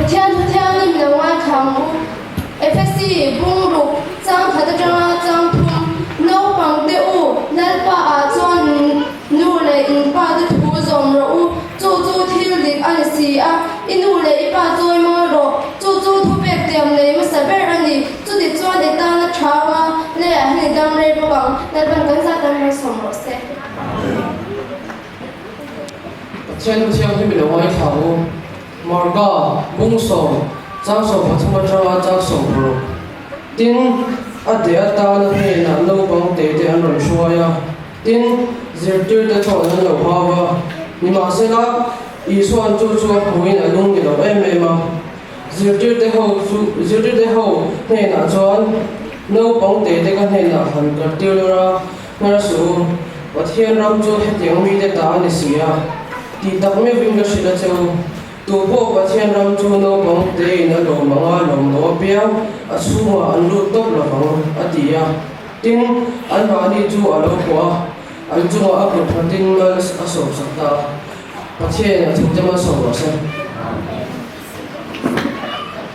Pathian thu thianghlim lo ngaithla ang u. Efesi bung ruk chang khat atanga chang thum naupang te u Lalpa ah chuan nu leh in pa te thu zawm rawh u, chu chu thil dik a ni si a, i nu leh i pa chawi mawi rawh, chu chu thupek tiam nei hmasa ber a ni, chuti chuan i tana tha anga leiah hian i dam rei bawk ang, Lalpan kan zat an malsawm rawh se. Pathian thu thianghlim i lo ngaithla u. Marka, Bungsawm, Changsawm pathum atanga Changsawm paruk. Tin, a deh atana hnenah naupang te te an rawn hruai a, tin, zirtirte chuan an lo hau a. Nimahsela, Isua'n chu chu a hmuhin a lung ni lo em em a. Zirtirte ho chu zirtirte ho hnenah chuan, Naupang te te ka hnenah han kartir lur a, hnar suh u, Pathian ram chu hetiang mite ta a ni si a. Tih tak meuhin ka hrilh a che u, tu pawh Pathian ram chu naupang tein a lawm ang a lawm lo apiang a chhungah an lut tawp lo vang, a ti a. Tin, anmahni chu a lo pawh a, an chungah a kut phatin mal a sawmsak ta a. Pathianin a thute malsawm rawh se.